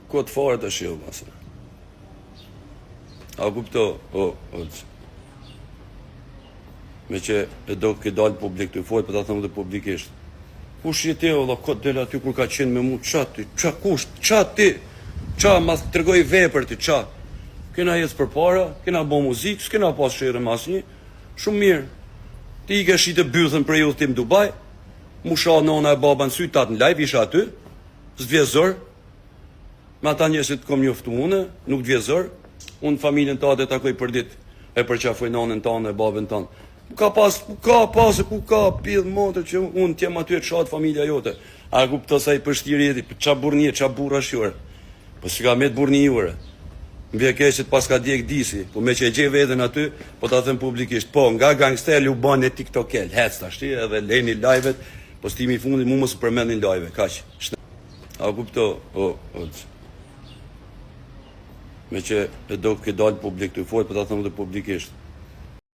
Kot fare tash jo mase. A kupto, o, o, me që e do ke dalë publik të folë, po ta them dhe publikisht. Kush je ti, o, vlla, kot del aty kur ka qenë me mu, qa ti, qa kush, qa ti, qa, ma tregoj vepër ti, qa. Kena ecë përpara, kena bo muzikë, s'kena pas sherre me asnjë, shumë mirë. Ti i ke shitë bythën prej udhëtim Dubai, mu sha nona e baba në sy tat në live, isha aty, s'të vje zor, Me ata njerëz që të kom njoftu unë, nuk të vje zor, unë familjen tate e takoj për ditë, e përqafoj nanën tane e babën tanë. Ku ka pas, ku ka pas, ku ka pidh motër që unë t'jem aty e të shahet familja jote. A kupto sa i pështirë je ti, po ça burrni, ça burra është Po si ka met burrni jure. Më vje keq që të paska djeg disi, po me që e gjej veten aty, po ta them publikisht. Po, nga gangster u bën e tiktokel, hec tash ti edhe leni live-et, postimi i fundit mu mos u përmendin live, kaq. A kupto, o, o, me që e do ke dalë publik të folë, po ta them dhe publikisht.